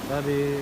Sabi.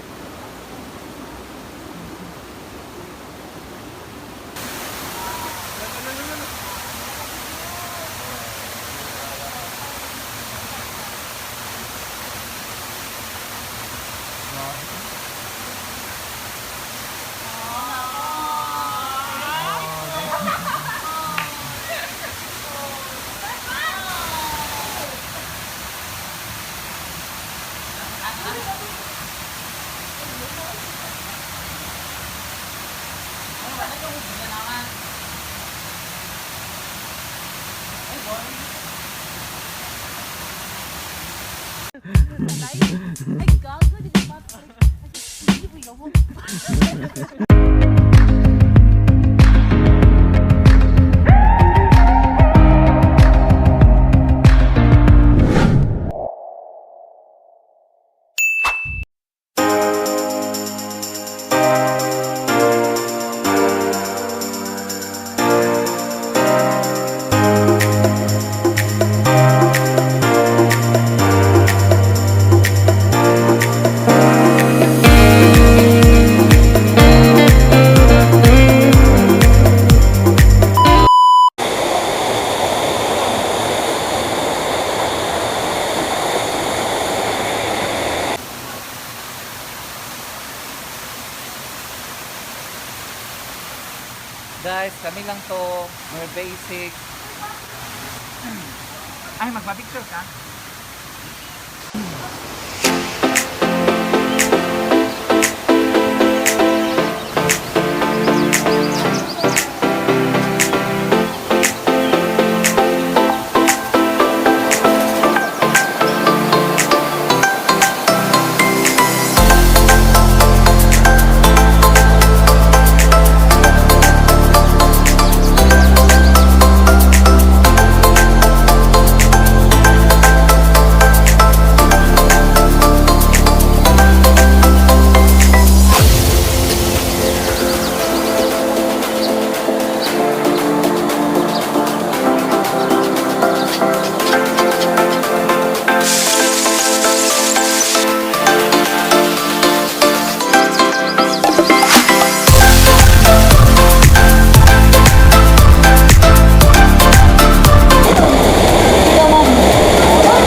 Ay, gago, di ba? Ay, hindi mo. Guys, kami lang to. We're basic. Ay, magpa-picture ka?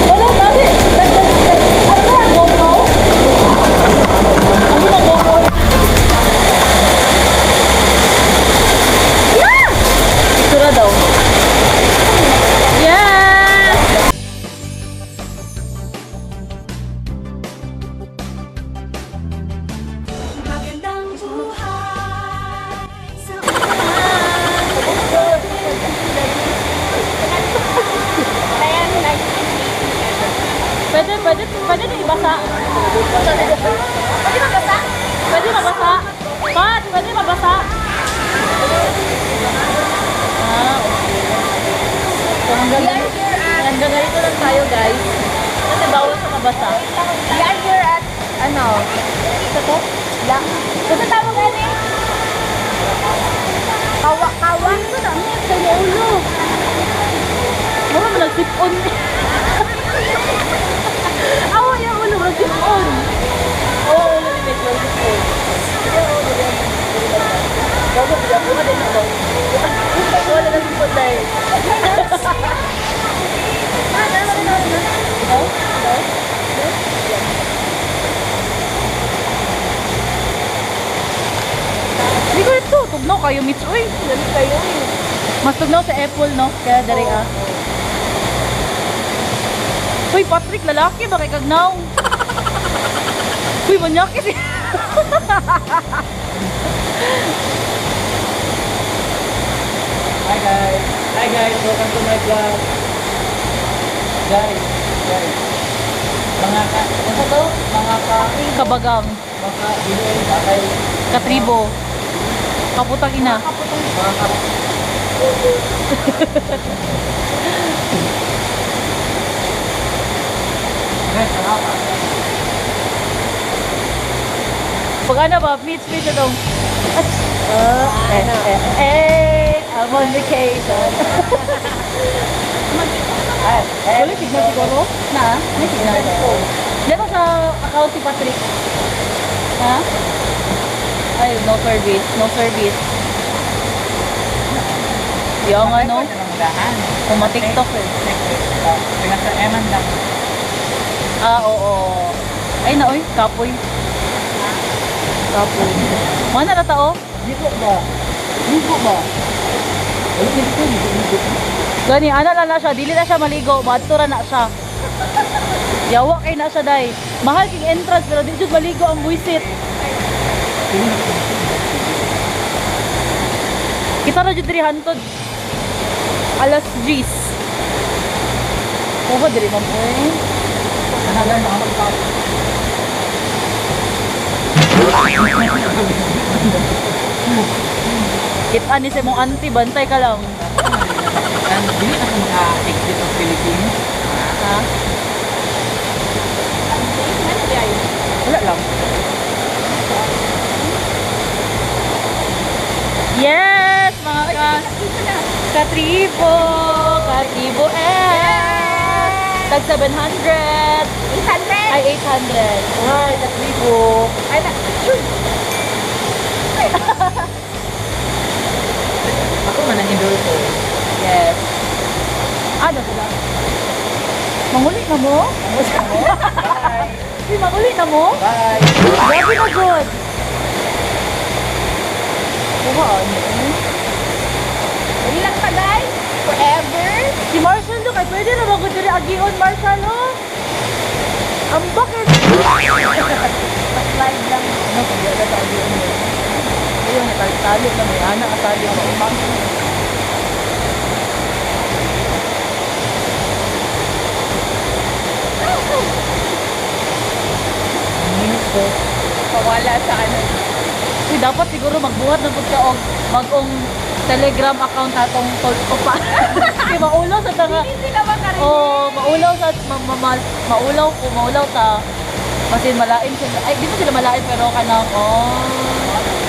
Wala, dati. Ano na, GoPro? Ano na, GoPro? Yeah! Pictura daw. Yes! Magandang buhay sa Pwede, pwede, pwede na ibasa. Pwede mabasa? Pwede mabasa? Pat, pwede mabasa? Ah, okay. So hanggang ganito lang tayo, guys. Kasi bawal sa mabasa. We are here at, ano, ito to? Lang. Basta tawag ano eh? Kawa, kawa. Ito na, ang sa iyo ulo. Mura mo nag-tip on. Awa yung ulo, nag-tip on. Oo, ulo ni Medyo, nag-tip on. Wala na tip on dahil. Hindi ko ito. Tugnaw kayo, Mitch. Uy, Dali kayo eh. mas tugnaw sa Apple, no? Kaya dari ah. Uy, Patrick, lalaki ba kay kagnaw? Uy, manyaki siya. Hi guys! Hi guys! Welcome to my vlog! Guys, guys. Mga ka... Ano to? Mga ka... Kabagang, Mga binuin ba kay... katribo, kaputang ina. Mga ka... Guys, salamat. Pag ano ba, Mitch, Mitch, itong... Eh, eh, eh, I'm on vacation. Ay, eh, Wala signal siguro? Na? May signal. Dito sa account si Patrick. Ha? Ay, no service. No service. Yung ano, kung ma-TikTok eh. Pinasa Eman lang. Ah, oo. Ay na, oy, kapoy. Kapoy. Mana na tao? Ligo ba? Ligo ba? Wala dito, ligo, ligo. Gani, ana lang na siya. Dili na siya maligo. Matura na siya. Yawa kay na siya, day. Mahal king entrance, pero di jud maligo ang buisit. Kita ra jud diri hantod. Alas 10. Kuha diri ma'am oy. Ano lang mga Kita ni sa imong auntie, bantay ka lang. And dili na ko maka-exit of Philippines. Ha? Wala lang. Yes, mga ka katribo, katribo S. Tag 700. 800! Ay, 800. Ay, katribo. Ay, na. Shoot! Ako man ang idol ko. Yes. Ano sila? Manguli na mo? Bye! Uy, manguli na mo? Bye! Grabe na good. Kuha, ano eh? Dali lang pa, guys. Forever. Si Marshall do kay pwede na magud diri agion Marshall oh. Ang bakit? Pa-slide lang. Ano kung di ta agion mo. Ayun natali na may anak atali ba umang. Ang minute ko. Pawala sa ano. Uy, dapat siguro magbuhat na pud ka og bagong Telegram account atong tol ko pa. Kay maulaw sa tanga. Hindi sila makarinig. Oh, maulaw sa ma, ma, maulaw ko, maulaw ta. Kasi malain sila. Ay, di pa sila malain pero kanang oh.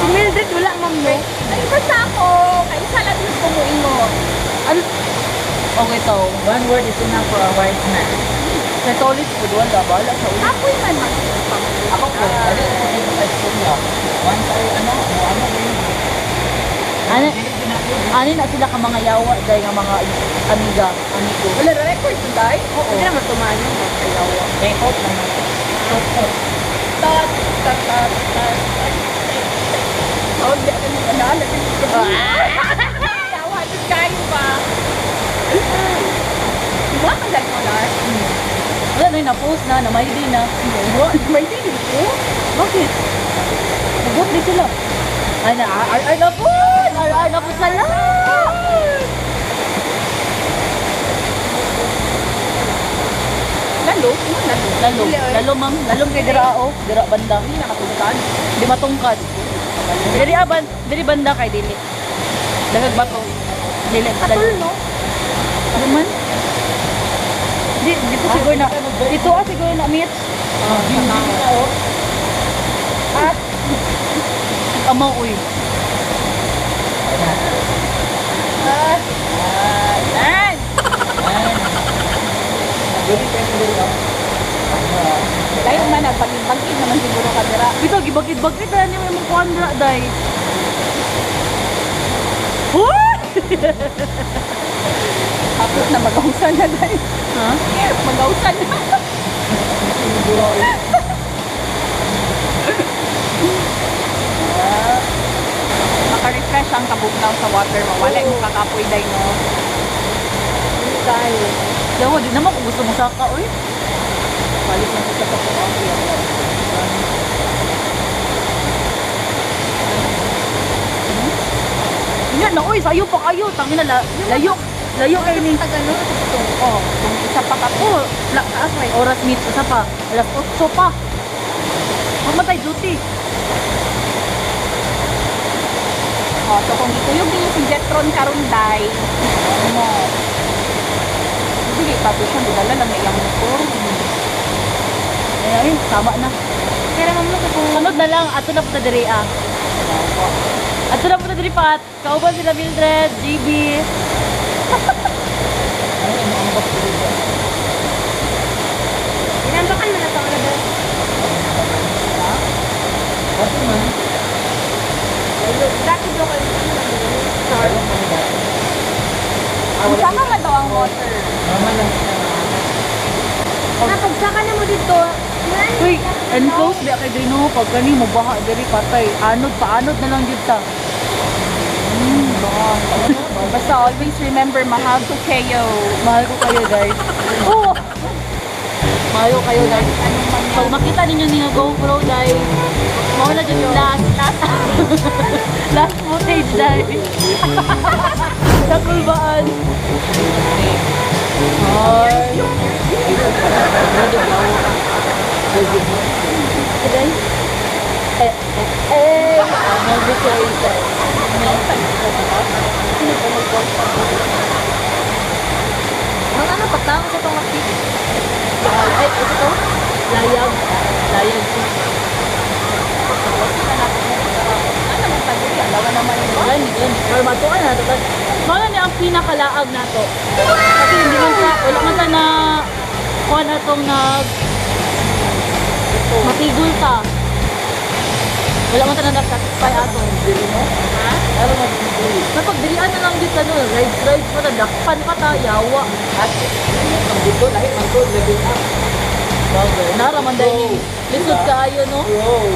Si Mildred, wala, ma'am, no? Ay, basta ako. Kaya isa lang yung kumuingon. Ano? Okay to. One word is enough for a wise man. Sa solid food, wala. Bahala sa ulo. Kapoy man, ma'am. Ako po, dali ko dito sa school niya. One sa ano, ano, ano, yun. Ano, Dili ko na ano na sila ka mga yawa dahil nga mga amiga, amigo. Wala record to die? Oo. Hindi naman tumano. Kayawa. Take out naman. Tot, tot. Tat, tat, tat, tat, tat. Oh, di ako nang alala. Yawa, doon kayo ba? Diba ang dagmolar? Wala na, na-post na, na may na. May din ko. Bakit? Nagot din sila. Ay, na, ay, ay, napod! Ay, ay, napod sala! Lalo? Ano lalo? Lalo, lalo ma'am, lalom kay dira o, dira banda. Hindi nakatungkad. Di matungkad. Diri aban, diri banda kay dili. Dagag bato. Dili, Katol, no? Ano man? Di, dito siguro na, dito ah siguro na, Mitch. Ah, di na oh. Ah. Amaw, uy. Ah. Yan! Yan. Dili kayo dito. Layo man, nagpagibagid naman siguro ka dira. Ito, gibagid-bagid na niyo yung kuhan dra, day. Huy! Tapos na magausan na dahil. Ha? Magausan na. Maka-refresh ang kabugnaw sa water. Mawala yung kakapoy day, no? Tayo. Dawa, di naman kung gusto mo saka, uy. Balik na sa pagkakaki. Yan na, uy, sayo pa kayo. Tangina, la, layo. Layo kayo ni. Taga no? Ito. Oh, kung isa pa ka Oh, la, taas may oras meet. Isa pa. Alas 8 pa. Mamatay duty. Oh, so kung gikuyog ninyo si Jetron karon day, ano, hindi pa to siya, dala lang na iyang motor. Ay, ay, tama na. Pero ma'am, no, kung Sunod na lang, ato na punta diri ah. Ato na punta diri pat. Kauban sila Mildred, GB. Ano yung mga box dito? Inambakan mo na sa mga. Saka man daw ang water. Mama lang siya. Napagsaka na mo dito. Uy, enclosed di kay Dino pag gani mo baha diri patay. Anod paanod na lang gyud ta. Basta always remember, mahal ko kayo. Mahal ko kayo, guys. Oh! Mahal ko kayo, guys. Anong Pag mangyari? makita ninyo ni nga GoPro, guys, mao na jud last last last footage, guys. Sa kulbaan. Ay. Guys. Eh, eh, eh. Ano Ang ano, pagtawag sa itong mag Ay, ito to? Layag. Layag siya. Ano naman pa diri? Alawa naman yun. Gani, gani. Pero matuan na ito. Mao na niya ang pinakalaag nato. Kasi hindi man sa, wala man ta na kuha na tong nag matigol ta. Wala man ta na nag-satisfy ato. Ha? Pero mag-dili. Napagdirian na lang dito no, rides rides pa ta, dakpan pa ta, yawa. At ang dito, lahi man to, level up. Bagay. Nara man dahil lisod kaayo no. Bro.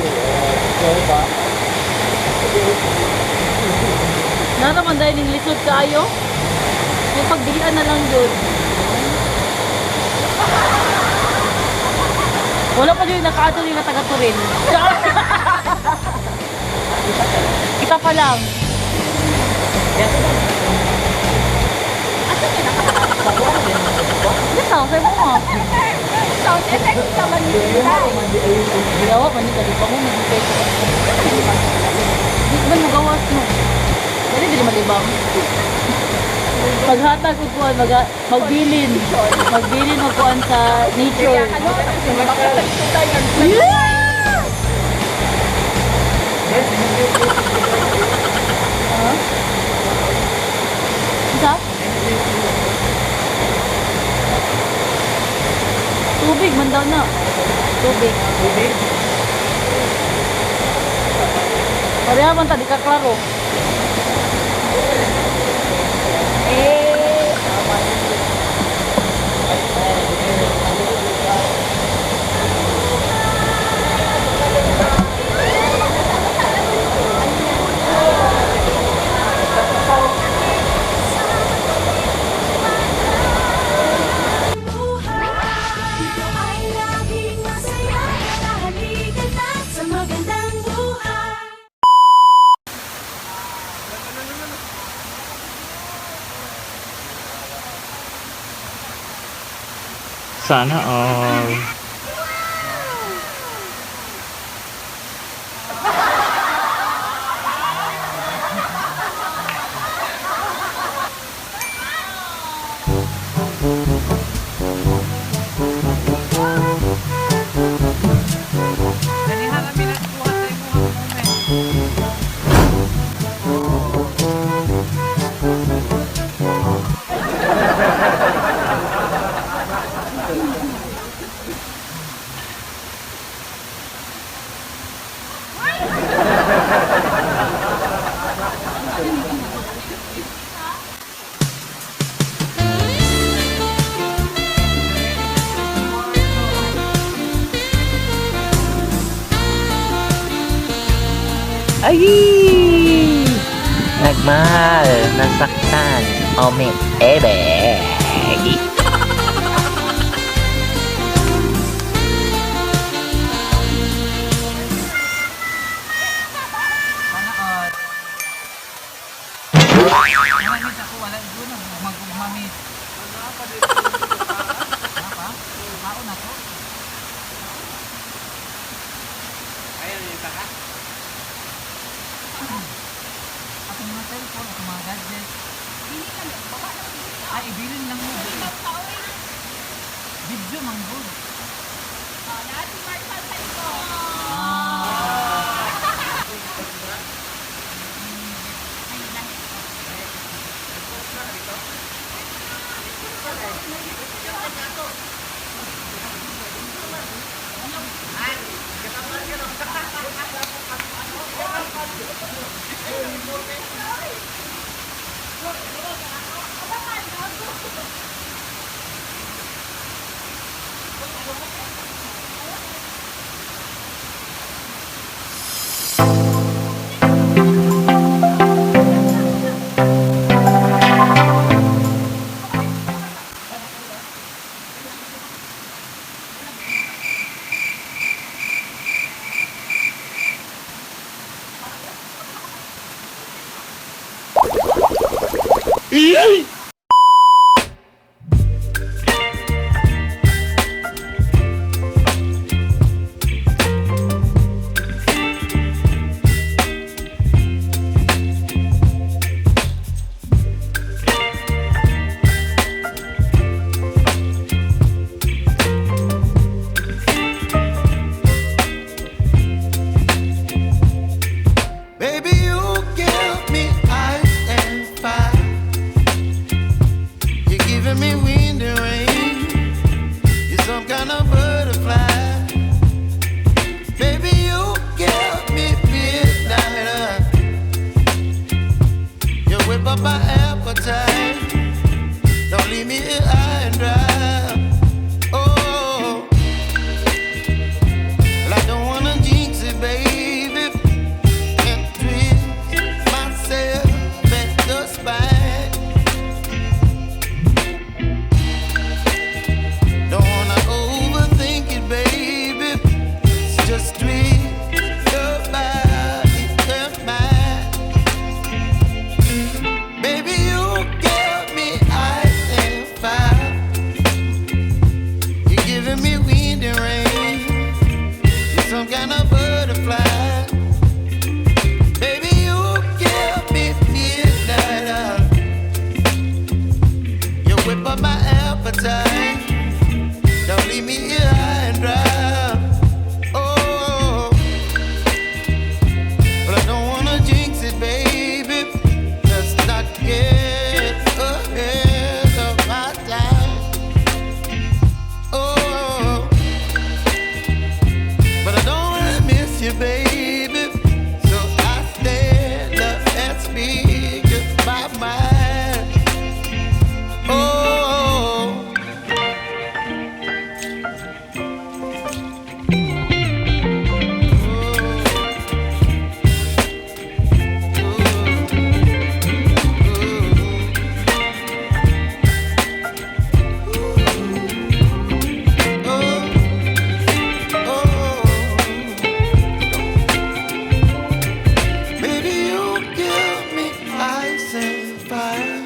Go ba? Nara man dahil lisod kaayo. Yung pagdirian na lang yun. Wala pa yung nakaadto yung taga Turin. Kita pa lang. Dito, sa mo nga. Sound effect naman yun. Gawa man ni kadi pa mo magigay ko. Di man mo gawas no. Dali dili malibang. Paghatag og kuan mag magbilin. Magbilin og kuan sa nature. Yeah! Isa? Tubig man daw na. Tubig. Tubig? Pareha man ta di ka klaro. Eh, Buhay, ito ay laging masaya. Halika na sa magandang buhay. Sana all. Ay! Nagmahal, nasaktan, ome, ebe. Mamit ako, wala doon, magmamit. Wala pa? Tao na to. Atong mga cellphone, atong mga gadget. Ay, ibilin lang mo. Video man gud. Baby, you give me ice and fire. You're giving me wind and rain. You're some kind of butterfly. Baby, you give me midnight. You whip up my appetite. Don't leave me here high and dry. Oh, well, I don't wanna jinx it, baby, and twist myself at the spine. Don't wanna overthink it, baby. It's just twist your body and mine. Baby, you give me ice and fire. You're giving me wind and rain. You're some kind of butterfly. Baby, you give me midnight. You whip up my appetite. Don't leave me here high and dry. Oh, but I don't wanna jinx it, baby. Let's not get ahead of my time. Oh, but I don't wanna miss you, baby. So I stand up and speak just my mind. Oh. Baby, you give me ice and fire.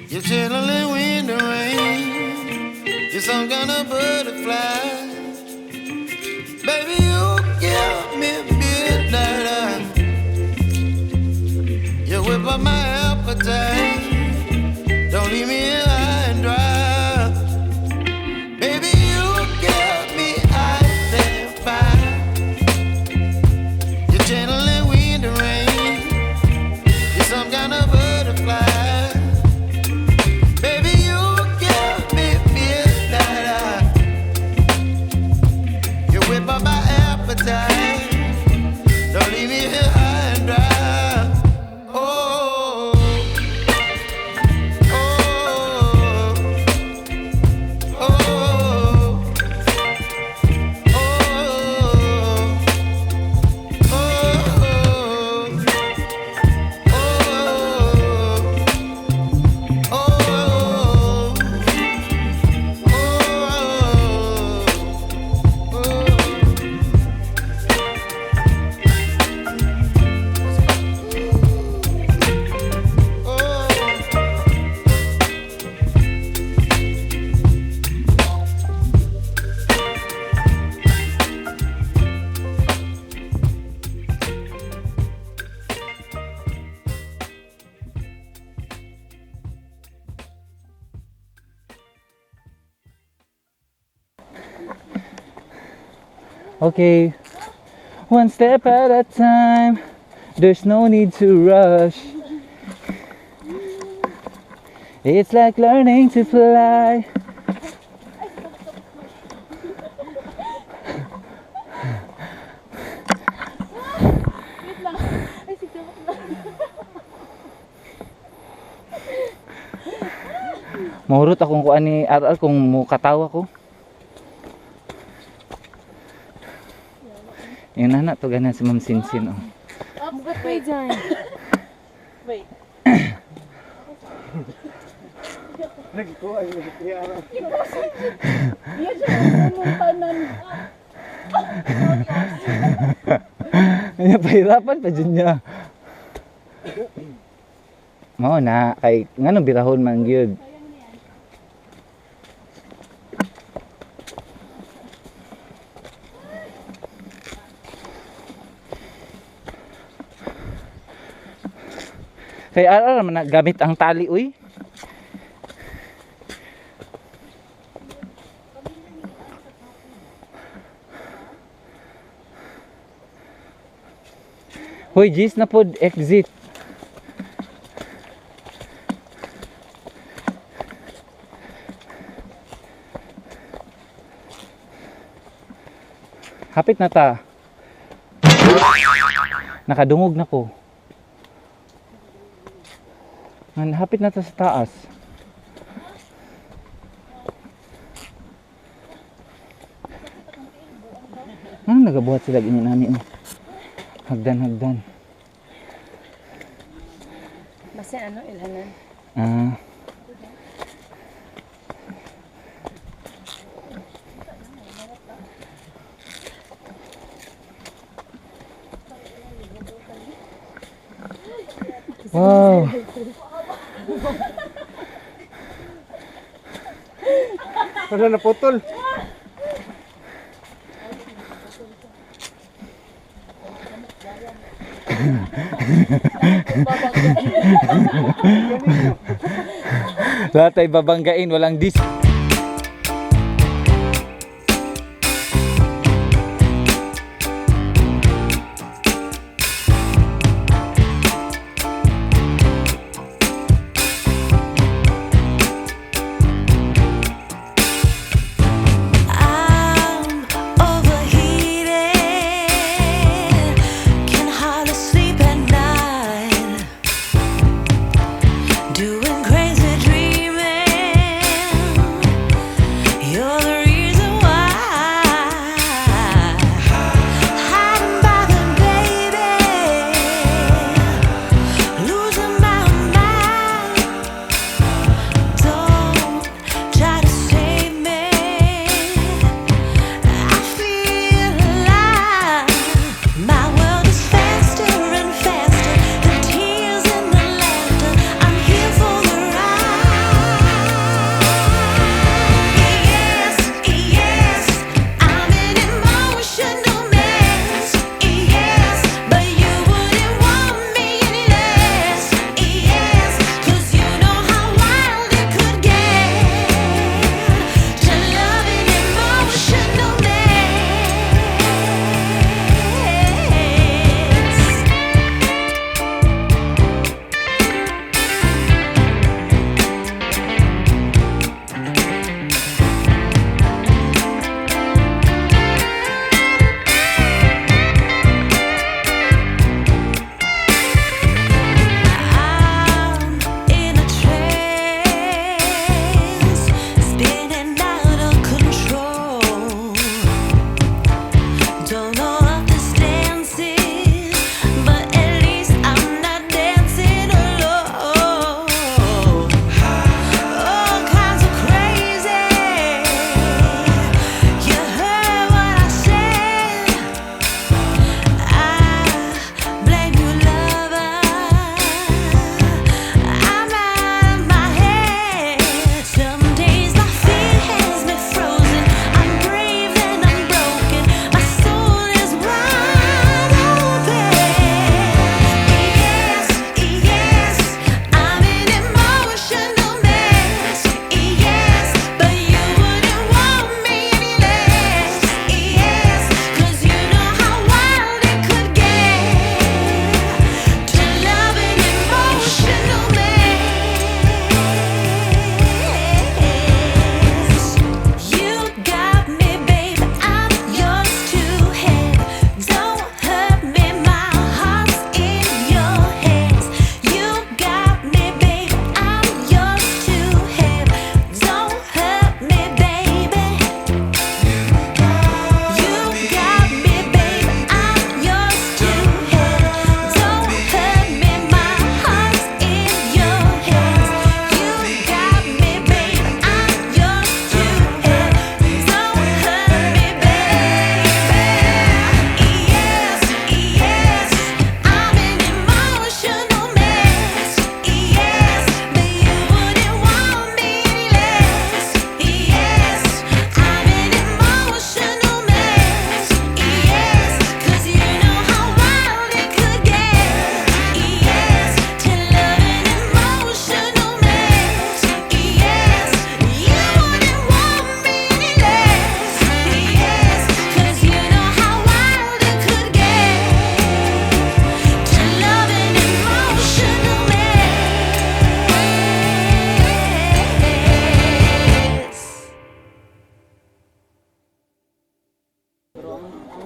You're chilling wind and rain. You're some kind of butterfly. Baby, you give me midnight. You whip up my appetite. Don't leave me here high and dry. Baby, you give me ice and fire. You're channeling wind and rain. You're some kind of butterfly. Baby, you give me midnight. You whip up my appetite. Don't leave me here high and dry. Oh, oh, oh, oh, oh, oh. Oh, oh, oh, oh. Oh. Okay. One step at a time. There's no need to rush. It's like learning to fly. Wait lang. Ay, sige. Mahurot akong kuan ni RR kung mukatawa ko. Yung nana to ganan si Ma'am Sinsin oh. Wait, dyan. Wait. Iya siya, unong tanan. Ano, pahirapan pa dyan niya. Mao na kay nganong birahon man gyud. Kay ara man na gamit ang tali uy. Hoy, Gis na pod exit. Hapit na ta. Nakadungog na ko. Ngan hapit na ta sa taas. Ano nagabuhat sila ganyan nani oh. Hagdan hagdan. Basta ano, ilhanan. Ah. Wow. Wala na putol. Lahat ay babanggain, walang dis. I'm overheated, can hardly sleep at night. Doing crazy dreaming.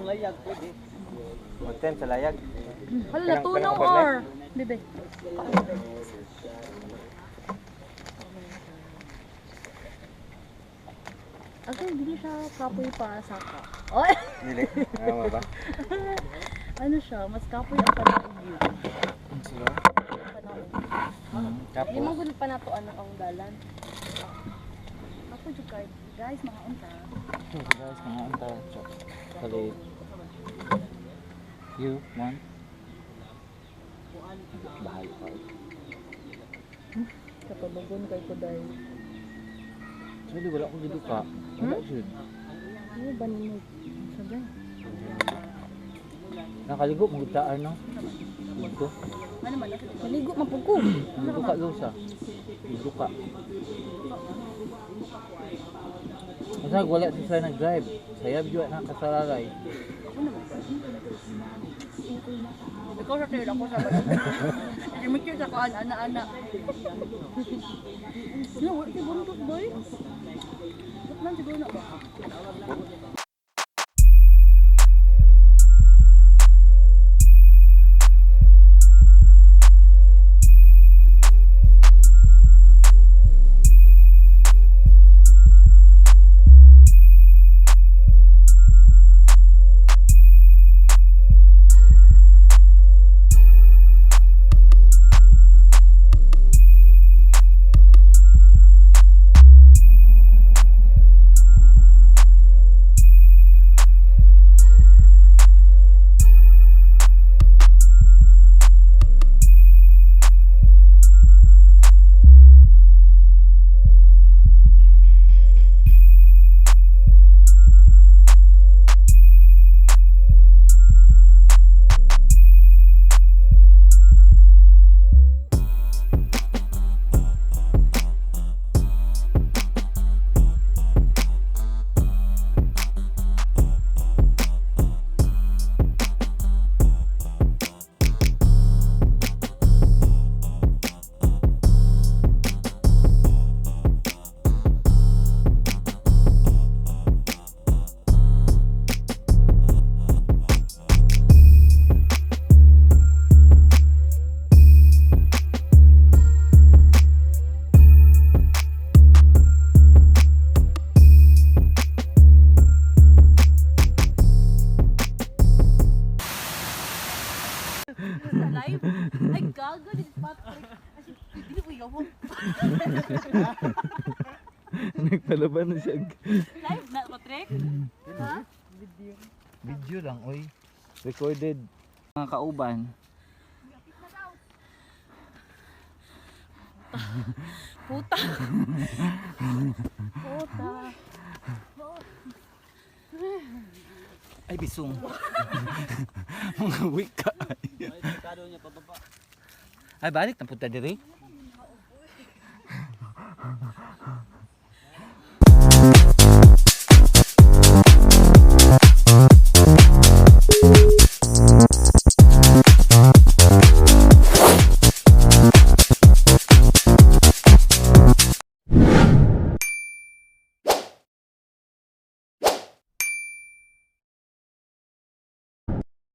layag, pwede. Mag-time sa layag. Hala, natunaw or. Bebe. Actually, dili siya kapoy pa saka. Oy! Dili. Ano ba? Ano siya, mas kapoy ang panaog yun. Sila? Panaog. Kapo. Di man gud pa nato ano ang dalan. Ako jud kay guys, mga unta. So guys, mga unta. Chocolate. You want? Bahala ka. Kapabagon kay kuday. Sorry, wala akong giduka. Wala jud. Ano ba nimo? Sagay. Nakaligo mo gud ta ano? Dito. Ano man? Maligo man pud ko. Giduka daw siya. Giduka. Masag wala si siya nag-drive. Sayab jud na kasalalay. Ikaw sa tayo, ako sa balot. Mikir sa kuan, ana-ana. No, wala kay buntot, boy. Man, siguro na ba? Sa live? Ay, gago ni Patrick. Kasi, hindi ko yawa. Nagpalaban na siya. Live na, Patrick? Video lang, oy. Recorded. Mga kauban. Puta. Puta. Ay, bisong. Mga wika. Ay, balik na punta diri.